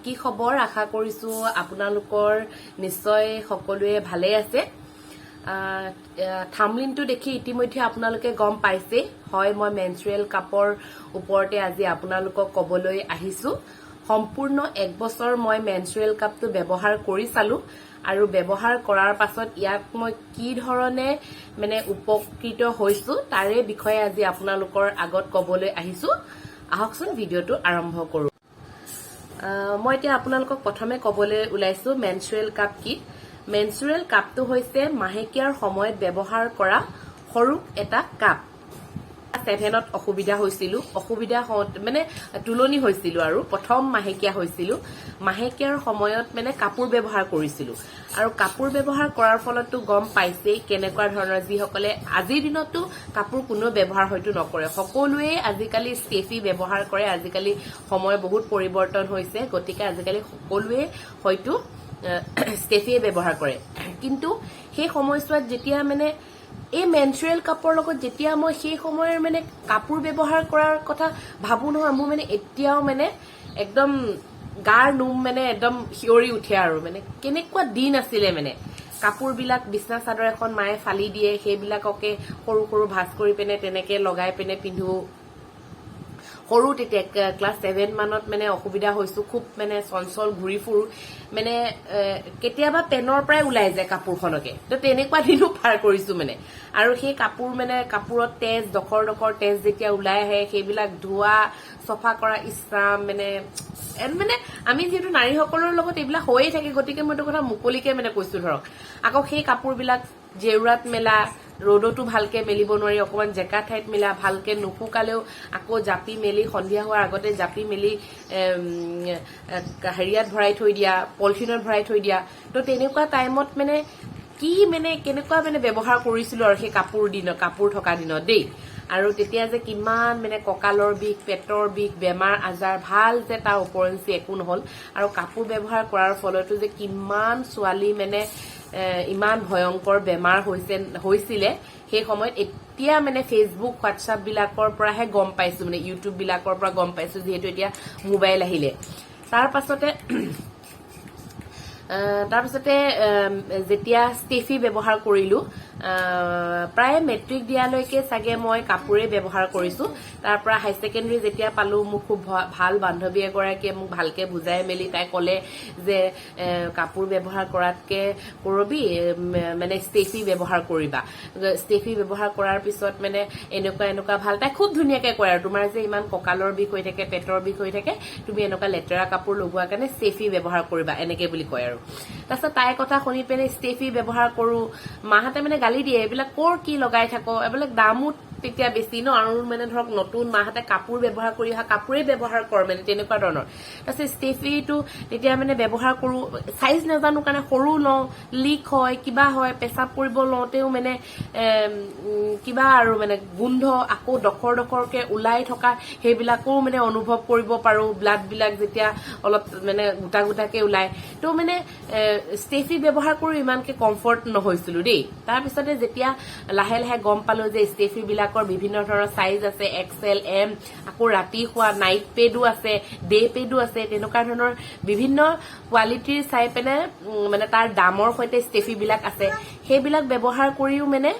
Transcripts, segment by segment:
কি খবৰ? আশা কৰিছোঁ আপোনালোকৰ নিশ্চয় সকলোৱে ভালেই আছে। থাম্বনেইলটো দেখি ইতিমধ্যে আপোনালোকে গম পাইছেই হয়, মই মেনষ্ট্ৰুৱেল কাপৰ ওপৰতে আজি আপোনালোকক ক'বলৈ আহিছোঁ। সম্পূৰ্ণ এক বছৰ মই মেনষ্ট্ৰুৱেল কাপটো ব্যৱহাৰ কৰি চালোঁ আৰু ব্যৱহাৰ কৰাৰ পাছত ইয়াক মই কি ধৰণে মানে উপকৃত হৈছোঁ, তাৰে বিষয়ে আজি আপোনালোকৰ আগত ক'বলৈ আহিছোঁ। আহকচোন, ভিডিঅ'টো আৰম্ভ কৰোঁ। মই এতিয়া আপোনালোকক প্ৰথমে ক'বলৈ ওলাইছো মেনষ্ট্ৰুৱেল কাপ কি। মেনষ্ট্ৰুৱেল কাপটো হৈছে মাহেকীয়াৰ সময়ত ব্যৱহাৰ কৰা সৰু এটা কাপ। ছেভেনত অসুবিধা হৈছিলো। অসুবিধা হওঁতে মানে তুলনি হৈছিলো আৰু প্ৰথম মাহেকীয়া হৈছিলো। মাহেকীয়াৰ সময়ত মানে কাপোৰ ব্যৱহাৰ কৰিছিলো আৰু কাপোৰ ব্যৱহাৰ কৰাৰ ফলতো গম পাইছেই কেনেকুৱা ধৰণৰ। যিসকলে আজিৰ দিনততো কাপোৰ কোনেও ব্যৱহাৰ হয়তো নকৰে, সকলোৱে আজিকালি ষ্টেফি ব্যৱহাৰ কৰে। আজিকালি সময় বহুত পৰিৱৰ্তন হৈছে, গতিকে আজিকালি সকলোৱে হয়তো ষ্টেফিয়ে ব্যৱহাৰ কৰে। কিন্তু সেই সময়ছোৱাত যেতিয়া মানে এই মেনষ্ট্ৰুৱেল কাপৰ লগত যেতিয়া মই সেই সময়ৰ মানে কাপোৰ ব্যৱহাৰ কৰাৰ কথা ভাবো নহয়, মোৰ মানে এতিয়াও মানে একদম গাৰ নোম মানে একদম শিয়ৰি উঠে আৰু মানে কেনেকুৱা দিন আছিলে। মানে কাপোৰবিলাক, বিছনা চাদৰ এখন মায়ে ফালি দিয়ে, সেইবিলাককে সৰু সৰু ভাঁজ কৰি পিনে তেনেকে লগাই পিনে পিন্ধো। সৰু তেতিয়া, ক্লাছ 7 মানত মানে অসুবিধা হৈছো। খুব মানে চঞ্চল, ঘূৰি ফুৰো, মানে কেতিয়াবা পেনৰ পৰাই ওলাই যায় কাপোৰখনকে। তো তেনেকুৱা দিনো পাৰ কৰিছো মানে। আৰু সেই কাপোৰ মানে কাপোৰত তেজ, ডখৰ ডখৰ তেজ যেতিয়া ওলাই আহে, সেইবিলাক ধোৱা, চফা কৰা, ইছৰাম। মানে মানে আমি যিহেতু নাৰীসকলৰ লগত এইবিলাক হৈয়ে থাকে, গতিকে মই এইটো কথা মুকলিকে মানে কৈছো। ধৰক আকৌ সেই কাপোৰবিলাক জেউৰাত মেলা, ৰ'দতো ভালকে মেলিব নোৱাৰি, অকণমান জেকা ঠাইত মেলা, ভালকে নুশুকালেও আকৌ জাপি মেলি সন্ধিয়া হোৱাৰ আগতে জাপি মেলি হেৰিয়াত ভৰাই থৈ দিয়া, পলিথিনত ভৰাই থৈ দিয়া। তো তেনেকুৱা টাইমত মানে কি মানে কেনেকুৱা মানে ব্যৱহাৰ কৰিছিলো আৰু সেই কাপোৰ দিনত, কাপোৰ থকা দিনত দেই। আৰু তেতিয়া যে কিমান মানে কঁকালৰ বিষ, পেটৰ বিষ, বেমাৰ আজাৰ, ভাল যে তাৰ উপৰঞ্চি একো নহ'ল। আৰু কাপোৰ ব্যৱহাৰ কৰাৰ ফলতো যে কিমান ছোৱালী মানে ইমান ভয়ংকৰ বেমাৰ হৈছে, হৈছিলে সেই সময়ত। এতিয়া মানে ফেচবুক, হোৱাটছআপ বিলাকৰ পৰাহে গম পাইছো, মানে ইউটিউব বিলাকৰ পৰা গম পাইছো, যিহেতু এতিয়া মোবাইল আহিলে। তাৰপাছতে যেতিয়া ষ্টেফি ব্যৱহাৰ কৰিলো, প্ৰায় মেট্ৰিক দিয়ালৈকে চাগে মই কাপোৰেই ব্যৱহাৰ কৰিছো। তাৰ পৰা হাই ছেকেণ্ডেৰী যেতিয়া পালো, মোক খুব ভাল বান্ধৱী এগৰাকীয়ে মোক ভালকে বুজাই মেলি তাই ক'লে যে কাপোৰ ব্যৱহাৰ কৰাতকে কৰবি মানে ষ্টেফি ব্যৱহাৰ কৰিবা। ষ্টেফি ব্যৱহাৰ কৰাৰ পিছত মানে এনেকুৱা এনেকুৱা ভাল, তাই খুব ধুনীয়াকে কয় আৰু তোমাৰ যে ইমান কঁকালৰ বিষ হৈ থাকে, পেটৰ বিষ হৈ থাকে, তুমি এনেকুৱা লেতেৰা কাপোৰ লগোৱাৰ কাৰণে ষ্টেফি ব্যৱহাৰ কৰিবা, এনেকে বুলি কয়। আৰু তাৰপিছত তাইৰ কথা শুনি পিনে ষ্টেফি ব্যৱহাৰ কৰো। মাহঁতে মানে গালি দিয়ে, এইবিলাক ক'ৰ কি লগাই থাক, এইবিলাক দামো তেতিয়া বেছি ন। আৰু মানে ধৰক নতুন মাহঁতে কাপোৰ ব্যৱহাৰ কৰি অহা, কাপোৰেই ব্যৱহাৰ কৰ, মানে তেনেকুৱা ধৰণৰ। তাৰপিছত ষ্টেফিটো তেতিয়া মানে ব্যৱহাৰ কৰো, চাইজ নাজানো কাৰণে সৰু লওঁ, লিক হয়, কিবা হয়, পেচাব কৰিব লওঁতেও মানে কিবা আৰু মানে গোন্ধ, আকৌ ডখৰ ডখৰকে ওলাই থকা, সেইবিলাকো মানে অনুভৱ কৰিব পাৰো, ব্লাডবিলাক যেতিয়া অলপ মানে গোটা গোটাকে ওলায়। তো মানে ষ্টেফি ব্যৱহাৰ কৰি ইমানকে কমফৰ্ট নহৈছিলো দেই। তাৰপিছতে যেতিয়া লাহে লাহে গম পালো যে ষ্টেফি বিলাকৰ বিভিন্ন ধৰণৰ চাইজ আছে, এক্সেল, এম, আকৌ ৰাতি শোৱা নাইট পেডো আছে, ডে পেডো আছে, তেনেকুৱা ধৰণৰ বিভিন্ন কোৱালিটিৰ চাই পিনে মানে তাৰ দামৰ সৈতে ষ্টেফি বিলাক আছে। সেইবিলাক ব্যৱহাৰ কৰিও মানে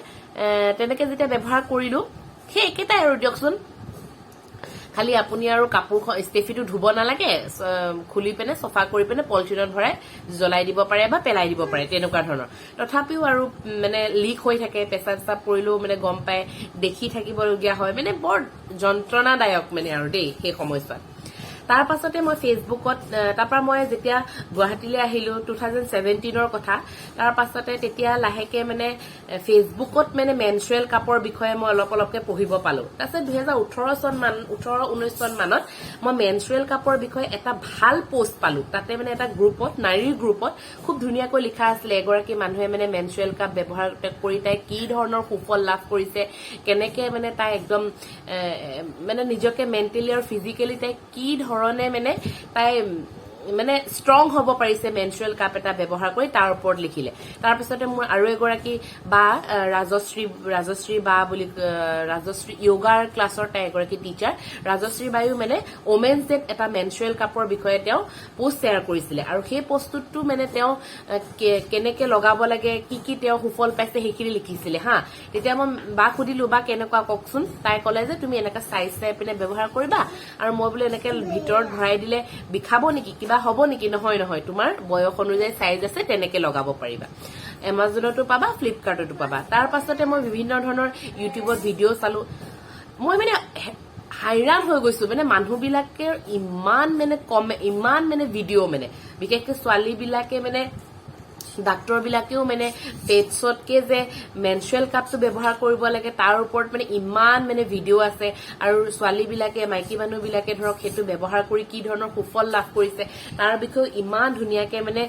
তেনেকে যেতিয়া ব্যৱহাৰ কৰিলো, সেই একেটাই আৰু দিয়কচোন, খালি আপুনি আৰু কাপোৰ ষ্টেফিটো ধুব নালাগে, খুলি পিনে চফা কৰি পিনে পলিথিনত ভৰাই জ্বলাই দিব পাৰে বা পেলাই দিব পাৰে, তেনেকুৱা ধৰণৰ। তথাপিও আৰু মানে লিক হৈ থাকে, পেচাব চেচাব কৰিলেও মানে গম পায়, দেখি থাকিবলগীয়া হয়, মানে বৰ যন্ত্ৰণাদায়ক মানে আৰু দেই সেই সময়ছোৱাত। তাৰ পাছতে মই ফেচবুকত, তাৰ পৰা মই যেতিয়া গুৱাহাটীলৈ আহিলো, 2017ৰ কথা, তাৰ পাছতে তেতিয়া লাহেকে মানে ফেচবুকত মানে মেনষ্ট্ৰুৱেল কাপৰ বিষয়ে মই অলপ অলপকে পঢ়িব পালো। তাৰপিছত 2018 চন মান, 18-19 চন মানত মই মেনষ্ট্ৰুৱেল কাপৰ বিষয়ে এটা ভাল পষ্ট পালো। তাতে মানে এটা গ্ৰুপত, নাৰীৰ গ্ৰুপত খুব ধুনীয়াকৈ লিখা আছিলে, এগৰাকী মানুহে মানে মেনষ্ট্ৰুৱেল কাপ ব্যৱহাৰ কৰি তাই কি ধৰণৰ সুফল লাভ কৰিছে, কেনেকে মানে তাই একদম মানে নিজকে মেণ্টেলি আৰু ফিজিকেলি তাই কি ধৰণে মানে তাই মানে ষ্ট্ৰং হ'ব পাৰিছে মেনষ্ট্ৰুৱেল কাপ এটা ব্যৱহাৰ কৰি, তাৰ ওপৰত লিখিলে। তাৰপিছতে মোৰ আৰু এগৰাকী বা, ৰাজশ্ৰী, ৰাজশ্ৰী বা বুলি, ৰাজশ্ৰী য়োগাৰ ক্লাছৰ তাই এগৰাকী টিচাৰ। ৰাজশ্ৰী বায়ো মানে ওমেন্স ডেত এটা মেনষ্ট্ৰুৱেল কাপৰ বিষয়ে তেওঁ পোষ্ট শ্বেয়াৰ কৰিছিলে আৰু সেই পোষ্টটোতো মানে তেওঁ কেনেকে লগাব লাগে, কি কি তেওঁ সুফল পাইছে, সেইখিনি লিখিছিলে। হা, তেতিয়া মই বাক সুধিলো, বা কেনেকুৱা কওকচোন। তাই ক'লে যে তুমি এনেকে চাইজ চাই পিনে ব্যৱহাৰ কৰিবা। আৰু মই বোলো, এনেকে ভিতৰত ভৰাই দিলে বিষাব নেকি, কিবা হ'ব নেকি? নহয় নহয়, তোমাৰ বয়স অনুযায়ী চাইজ আছে, তেনেকে লগাব পাৰিবা। এমাজনতো পাবা, ফ্লিপকাৰ্টতো পাবা। তাৰ পাছতে মই বিভিন্ন ধৰণৰ ইউটিউবত ভিডিঅ' চালো। মই মানে হাইৰাণ হৈ গৈছো। মানে মানুহবিলাকে ইমান মানে কম, ইমান মানে ভিডিঅ', মানে বিশেষকে ছোৱালীবিলাকে, মানে ডাক্তৰ বিলাকেও মানে পেডছতকে যে মেনষ্ট্ৰুৱেল কাপটো ব্যৱহাৰ কৰিব লাগে, তাৰ ওপৰত মানে ইমান মানে ভিডিঅ' আছে। আৰু ছোৱালীবিলাকে, মাইকী মানুহবিলাকে ধৰক সেইটো ব্যৱহাৰ কৰি কি ধৰণৰ সুফল লাভ কৰিছে, তাৰ বিষয়েও ইমান ধুনীয়াকে মানে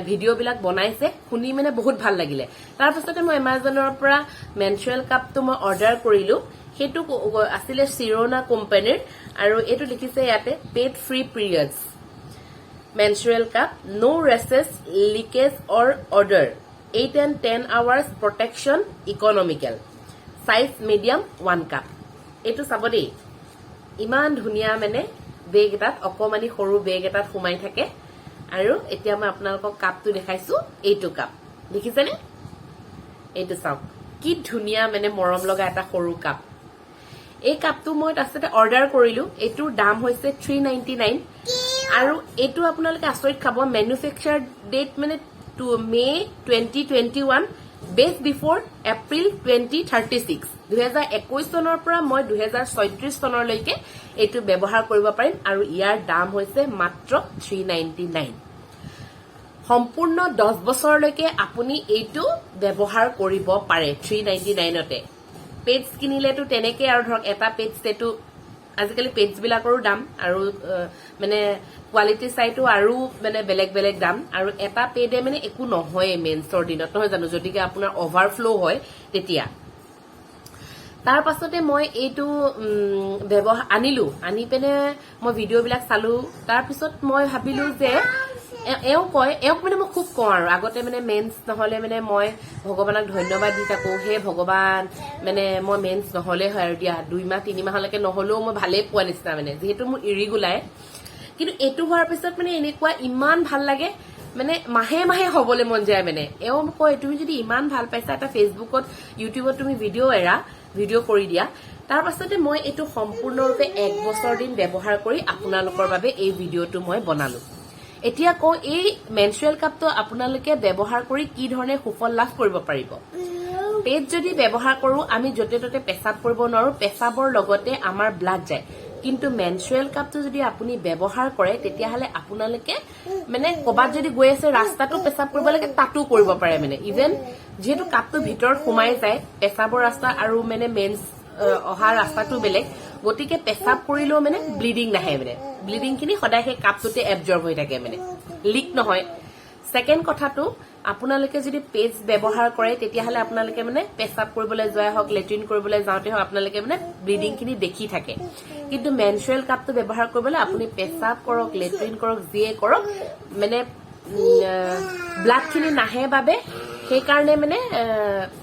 ভিডিঅ'বিলাক বনাইছে, শুনি মানে বহুত ভাল লাগিলে। তাৰপাছতে মই এমাজনৰ পৰা মেনষ্ট্ৰুৱেল কাপটো মই অৰ্ডাৰ কৰিলো। সেইটো আছিলে চিৰনা কোম্পানীৰ আৰু এইটো লিখিছে ইয়াতে, "Pad free periods menstrual cup, no rashes, leakage or odor, 8 and 10 hours protection, economical size medium, 1 cup." এইটো চাব দেই, ইমান ধুনীয়া মানে বেগ এটাত, অকমানি সৰু বেগ এটাত সোমাই থাকে। আৰু এতিয়া মই আপোনালোকক কাপটো দেখাইছো। এইটো কাপ দেখিছেনে? এইটো চাওক, কি ধুনীয়া মানে মৰম লগা এটা সৰু কাপ। এই কাপটো মই তাৰপিছতে অৰ্ডাৰ কৰিলো। এইটোৰ দাম হৈছে 399। আৰু এইটো আপোনালোকে আচৰিত খাব, মেনুফেকচাৰ ডেট মানে May 2021, best before April 2036। 2021 চনৰ পৰা মই 2036 চনলৈকে এইটো ব্যৱহাৰ কৰিব পাৰিম। আৰু ইয়াৰ দাম হৈছে মাত্ৰ 399। সম্পূৰ্ণ 10 বছৰলৈকে আপুনি এইটো ব্যৱহাৰ কৰিব পাৰে 399তে। পেডছ কিনিলেতো তেনেকে আৰু ধৰক এটা পেডছ, আজিকালি পেডছ বিলাকৰো দাম আৰু মানে কোৱালিটি চাইতো আৰু মানে বেলেগ বেলেগ দাম। আৰু এটা পেডে মানে একো নহয়ে মেন্সৰ দিনত, নহয় জানো? যদিকে আপোনাৰ অভাৰফ্ল' হয় তেতিয়া। তাৰ পাছতে মই এইটো ব্যৱহাৰ আনিলো, আনি পিনে মই ভিডিঅ'বিলাক চালো। তাৰপিছত মই ভাবিলো যে এওঁ কয়, এওঁক মানে মই খুব কওঁ আৰু আগতে মানে মেন্স নহলে মানে মই ভগৱানক ধন্যবাদ দি থাকো, হে ভগৱান, মানে মই মেন্স নহলে হয় আৰু দিয়া, 2 মাহ 3 মাহলৈকে নহলেও মই ভালেই পোৱা নিচিনা, মানে যিহেতু মোৰ ইৰিগুলাৰ। কিন্তু এইটো হোৱাৰ পিছত মানে এনেকুৱা ইমান ভাল লাগে, মানে মাহে মাহে হ'বলৈ মন যায়। মানে এওঁ কয়, তুমি যদি ইমান ভাল পাইছা, এটা ফেচবুকত, ইউটিউবত তুমি ভিডিঅ' এৰা, ভিডিঅ' কৰি দিয়া। তাৰ পাছতে মই এইটো সম্পূৰ্ণৰূপে এক বছৰ দিন ব্যৱহাৰ কৰি আপোনালোকৰ বাবে এই ভিডিঅ'টো মই বনালো। এতিয়া কওঁ, এই মেনষ্ট্ৰুৱেল কাপটো আপোনালোকে ব্যৱহাৰ কৰি কি ধৰণে সুফল লাভ কৰিব পাৰিব। পেড যদি ব্যৱহাৰ কৰো, আমি য'তে ত'তে পেচাব কৰিব নোৱাৰো, পেচাবৰ লগতে আমাৰ ব্লাড যায়। কিন্তু মেনষ্ট্ৰুৱেল কাপটো যদি আপুনি ব্যৱহাৰ কৰে, তেতিয়াহ'লে আপোনালোকে মানে ক'ৰবাত যদি গৈ আছে, ৰাস্তাতো পেচাব কৰিব লাগে, তাতো কৰিব পাৰে। মানে ইভেন যিহেতু কাপটো ভিতৰত সোমাই যায়, পেচাবৰ ৰাস্তা আৰু মানে মেন্স অহা ৰাস্তাটো বেলেগ, গতিকে পেচাব কৰিলেও মানে ব্লিডিং নাহে। মানে ব্লিডিং খিনি সদায় সেই কাপটোতে এবজৰ্ব হৈ থাকে, মানে লিক নহয়। ছেকেণ্ড কথাটো, আপোনালোকে যদি পেডছ ব্যৱহাৰ কৰে, তেতিয়াহ'লে আপোনালোকে মানে পেচাব কৰিবলৈ যোৱাই হওক, লেট্ৰিন কৰিবলৈ যাওঁতে হওক, আপোনালোকে মানে ব্লিডিং খিনি দেখি থাকে। কিন্তু মেনষ্ট্ৰুৱেল কাপটো ব্যৱহাৰ কৰিবলৈ আপুনি পেচাব কৰক, লেট্ৰিন কৰক, যিয়ে কৰক, মানে ব্লাডখিনি নাহে বাবে সেইকাৰণে মানে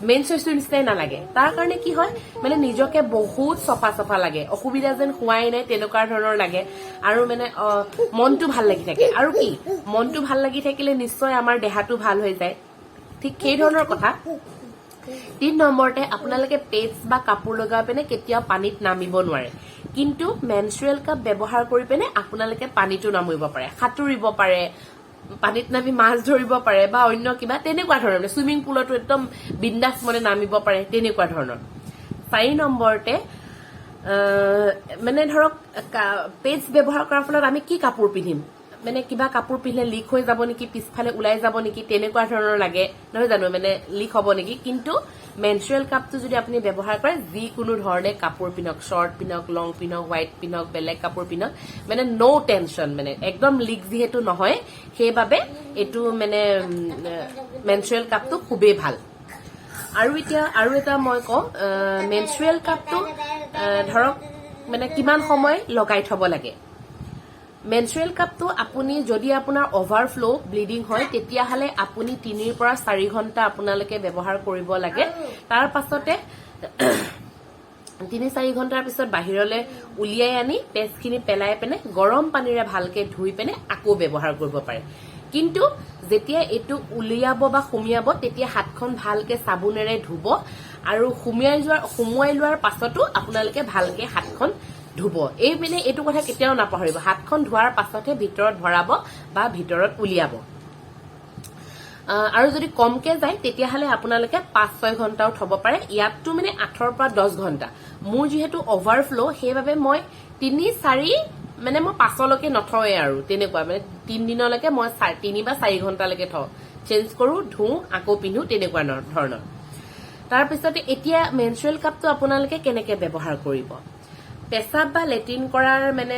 মেনষ্ট্ৰুৱেশ্যন নিচিনাই নালাগে। তাৰ কাৰণে কি হয়, মানে নিজকে বহুত চফা চফা লাগে, অসুবিধা যেন হোৱাই নাই তেনেকুৱা ধৰণৰ লাগে। আৰু মানে মনটো ভাল লাগি থাকে। আৰু কি, মনটো ভাল লাগি থাকিলে নিশ্চয় আমাৰ দেহাটো ভাল হৈ যায়, ঠিক সেই ধৰণৰ কথা। 3 নম্বৰতে, আপোনালোকে পেডছ বা কাপোৰ লগাই পিনে কেতিয়াও পানীত নামিব নোৱাৰে। কিন্তু মেনষ্ট্ৰুৱেল কাপ ব্যৱহাৰ কৰি পিনে আপোনালোকে পানীতো নামিব পাৰে, সাঁতুৰিব পাৰে, পানীত নামি মাছ ধৰিব পাৰে বা অন্য কিবা তেনেকুৱা ধৰণৰ, চুইমিং পুলতো একদম বিন্দাস মনে নামিব পাৰে, তেনেকুৱা ধৰণৰ। 4 নম্বৰতে, মানে ধৰক পেডছ ব্যৱহাৰ কৰাৰ ফলত আমি কি কাপোৰ পিন্ধিম, মানে কিবা কাপোৰ পিন্ধিলে লিক হৈ যাব নেকি, পিছফালে ওলাই যাব নেকি, তেনেকুৱা ধৰণৰ লাগে, নহয় জানো? মানে লিক হ'ব নেকি। কিন্তু মেনষ্ট্ৰুৱেল কাপটো যদি আপুনি ব্যৱহাৰ কৰে, যিকোনো ধৰণে কাপোৰ পিন্ধক, শ্বৰ্ট পিন্ধক, লং পিন্ধক, হোৱাইট পিন্ধক, বেলেগ কাপোৰ পিন্ধক, মানে ন' টেনশ্যন। মানে একদম লিক যিহেতু নহয়, সেইবাবে এইটো মানে মেনষ্ট্ৰুৱেল কাপটো খুবেই ভাল। আৰু এতিয়া আৰু এটা মই কওঁ, মেনষ্ট্ৰুৱেল কাপটো ধৰক মানে কিমান সময় লগাই থব লাগে। মেনষ্ট্ৰুৱেল কাপটো আপুনি যদি আপোনাৰ অভাৰফ্ল' ব্লিডিং হয়, তেতিয়াহ'লে আপুনি 3ৰ পৰা 4 ঘণ্টা আপোনালোকে ব্যৱহাৰ কৰিব লাগে। তাৰ পাছতে 3-4 ঘণ্টাৰ পিছত বাহিৰলৈ উলিয়াই আনি তেজখিনি পেলাই পিনে গৰম পানীৰে ভালকে ধুই পিনে আকৌ ব্যৱহাৰ কৰিব পাৰে। কিন্তু যেতিয়া এইটো উলিয়াব বা সুমিয়াব, তেতিয়া হাতখন ভালকে চাবোনেৰে ধুব আৰু সুমুৱাই লোৱাৰ পাছতো আপোনালোকে ভালকে হাতখন ধুব। এই মানে এইটো কথা কেতিয়াও নাপাহৰিব, হাতখন ধোৱাৰ পাছতহে ভিতৰত ভৰাব বা ভিতৰত উলিয়াব। আৰু যদি কমকে যায়, তেতিয়াহ'লে আপোনালোকে 5-6 ঘণ্টাও থব পাৰে। ইয়াততো মানে 8ৰ পৰা 10 ঘণ্টা। মোৰ যিহেতু অভাৰফ্ল', সেইবাবে মই তিনি চাৰি মানে মই পাঁচলৈকে নথওঁৱে আৰু তেনেকুৱা মানে 3 দিনলৈকে মই 3 বা 4 ঘণ্টালৈকে থওঁ, চেঞ্জ কৰো, ধুওঁ, আকৌ পিন্ধো, তেনেকুৱা ধৰণৰ। তাৰপিছতে এতিয়া মেনষ্ট্ৰুৱেল কাপটো আপোনালোকে কেনেকে ব্যৱহাৰ কৰিব? পেচাব বা লেট্ৰিন কৰাৰ মানে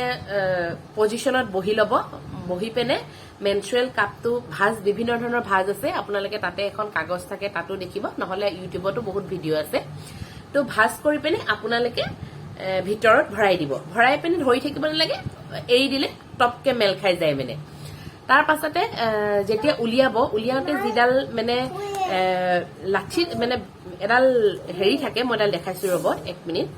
পজিশ্যনত বহি ল'ব। বহি পিনে মেনষ্ট্ৰুৱেল কাপটো ভাজ, বিভিন্ন ধৰণৰ ভাজ আছে, আপোনালোকে তাতে এখন কাগজ থাকে, তাতো দেখিব, নহ'লে ইউটিউবতো বহুত ভিডিঅ' আছে। তো ভাজ কৰি পিনে আপোনালোকে ভিতৰত ভৰাই দিব। ভৰাই পিনে ধৰি থাকিব নালাগে, এৰি দিলে টপকে মেল খাই যায় মানে। তাৰ পাছতে যেতিয়া উলিয়াব, উলিয়াওঁতে যিডাল মানে লাঠি মানে এডাল হেৰি থাকে, মই এডাল দেখাইছো, ৰ'ব এক মিনিট।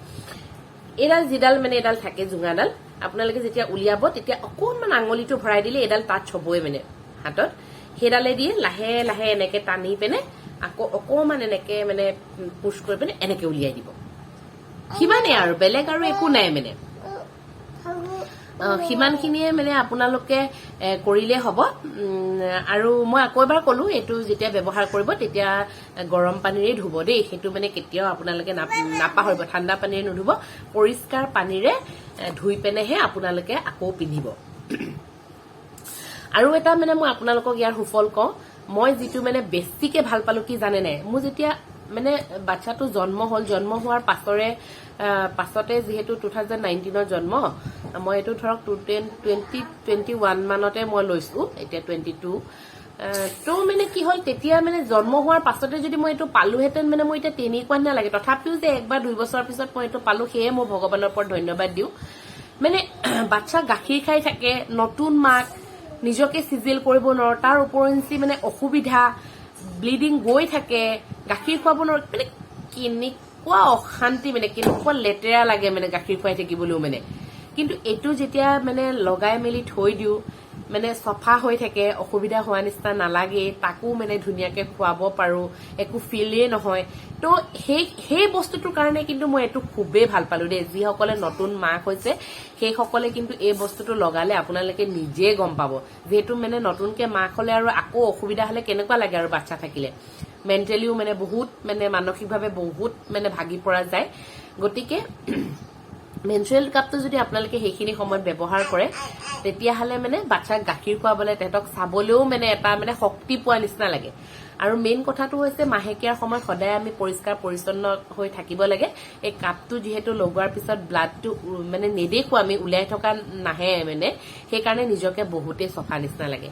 এইডাল যিডাল মানে এডাল থাকে জোঙাডাল, আপোনালোকে যেতিয়া উলিয়াব তেতিয়া অকণমান আঙুলিটো ভৰাই দিলে এডাল টাচ হ'বই মানে হাতত। সেইডালে দিয়ে লাহে লাহে এনেকে টানি পিনে আকৌ অকণমান এনেকে মানে পুছ কৰি পিনে এনেকে উলিয়াই দিব। সিমানেই আৰু, বেলেগ আৰু একো নাই মানে। সিমানখিনিয়ে মানে আপোনালোকে কৰিলে হ'ব। আৰু মই আকৌ এবাৰ ক'লো, এইটো যেতিয়া ব্যৱহাৰ কৰিব তেতিয়া গৰম পানীৰে ধুব দেই। সেইটো মানে কেতিয়াও আপোনালোকে নাপাহৰিব, ঠাণ্ডা পানীৰে নুধুব। পৰিষ্কাৰ পানীৰে ধুই পেনেহে আপোনালোকে আকৌ পিন্ধিব। আৰু এটা মানে মই আপোনালোকক ইয়াৰ সুফল কওঁ। মই যিটো মানে বেছিকে ভাল পালো, কি জানে নাই? মোৰ যেতিয়া মানে বাচ্ছাটো জন্ম হ'ল, জন্ম হোৱাৰ পাছতে, যিহেতু 2019ত জন্ম, মই এইটো ধৰক টু টেন 2021 মানতে মই লৈছো, এতিয়া 22। তো মানে কি হ'ল, তেতিয়া মানে জন্ম হোৱাৰ পাছতে যদি মই এইটো পালোহেঁতেন, মানে মই এতিয়া তেনেকুৱা নালাগে। তথাপিও যে 1 বা 2 বছৰৰ পিছত মই এইটো পালো, সেয়ে মই ভগৱানৰ ওপৰত ধন্যবাদ দিওঁ। মানে বাচ্ছা গাখীৰ খাই থাকে, নতুন মাক, নিজকে চিজিল কৰিব নোৱাৰো, তাৰ উপৰিঞ্চি মানে অসুবিধা, ব্লিডিং গৈ থাকে, গাখীৰ খুৱাব নোৱাৰো, মানে কেনেকুৱা অশান্তি, মানে কেনেকুৱা লেতেৰা লাগে মানে গাখীৰ খুৱাই থাকিবলৈও মানে। কিন্তু এইটো যেতিয়া মানে লগাই মেলি থৈ দিওঁ, মানে চফা হৈ থাকে, অসুবিধা হোৱা নিচিনা নালাগে, তাকো মানে ধুনীয়াকে খুৱাব পাৰো, একো ফিলেই নহয়। তো সেই সেই বস্তুটোৰ কাৰণে কিন্তু মই এইটো খুবেই ভাল পালো দেই। যিসকলে নতুন মাক হৈছে, সেইসকলে কিন্তু এই বস্তুটো লগালে আপোনালোকে নিজে গম পাব। যিহেতু মানে নতুনকে মাক হলে আৰু আকৌ অসুবিধা হলে কেনেকুৱা লাগে, আৰু বাচ্ছা থাকিলে মেণ্টেলিও মানে বহুত মানে মানসিকভাৱে বহুত মানে ভাগি পৰা যায়। গতিকে মেনষ্ট্ৰুৱেল কাপটো যদি আপোনালোকে সেইখিনি সময়ত ব্যৱহাৰ কৰে, তেতিয়াহ'লে মানে বাচ্ছাক গাখীৰ খুৱাবলৈ, তেহেঁতক চাবলৈও মানে এটা মানে শক্তি পোৱা নিচিনা লাগে। আৰু মেইন কথাটো হৈছে, মাহেকীয়াৰ সময়ত সদায় আমি পৰিষ্কাৰ পৰিচ্ছন্ন হৈ থাকিব লাগে। এই কাপটো যিহেতু লগোৱাৰ পিছত ব্লাডটো মানে নেদেখো আমি, ওলাই থকা নাহে মানে, সেইকাৰণে নিজকে বহুতেই চফা নিচিনা লাগে।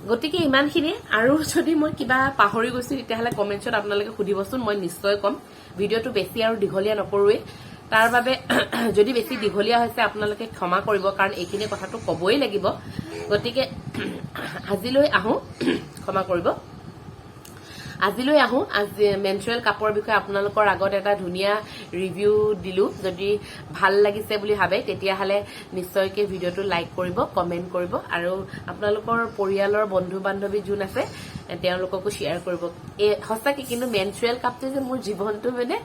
গতিকে ইমানখিনি। আৰু যদি মই কিবা পাহৰি গৈছো, তেতিয়াহ'লে কমেণ্টছত আপোনালোকে সুধিবচোন, মই নিশ্চয় ক'ম। ভিডিঅ'টো বেছি আৰু দীঘলীয়া নকৰোৱেই। তাৰ বাবে যদি বেছি দীঘলীয়া হৈছে, আপোনালোকে ক্ষমা কৰিব, কাৰণ এইখিনি কথাটো ক'বই লাগিব। গতিকে আজিলৈ আহোঁ, ক্ষমা কৰিব, আজিলৈ আহোঁ। আজি মেনষ্ট্ৰুৱেল কাপৰ বিষয়ে আপোনালোকৰ আগত এটা ধুনীয়া ৰিভিউ দিলো। যদি ভাল লাগিছে বুলি ভাবে, তেতিয়াহ'লে নিশ্চয়কৈ ভিডিঅ'টো লাইক কৰিব, কমেণ্ট কৰিব আৰু আপোনালোকৰ পৰিয়ালৰ বন্ধু বান্ধৱী যোন আছে, তেওঁলোককো শ্বেয়াৰ কৰিব। এই সঁচাকে কিন্তু মেনষ্ট্ৰুৱেল কাপটোৱে যে মোৰ জীৱনটো মানে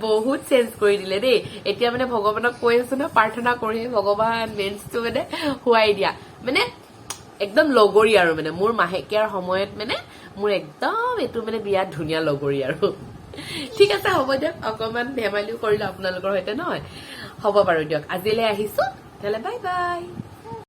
বহুত চেঞ্জ কৰি দিলে দেই। এতিয়া মানে ভগৱানক কৈ আছো ন, প্ৰাৰ্থনা কৰি, ভগৱান, মেন্সটো মানে হোৱাই দিয়া। মানে একদম লগৰী আৰু মানে মোৰ মাহেকীয়াৰ সময়ত মানে মোৰ একদম এইটো মানে বিৰাট ধুনীয়া লগৰী আৰু। ঠিক আছে, হ'ব দিয়ক। অকণমান ধেমালিও কৰিলো আপোনালোকৰ সৈতে, নহয়? হ'ব বাৰু দিয়ক, আজিলৈ আহিছো তেতিয়াহ'লে, বাই বাই।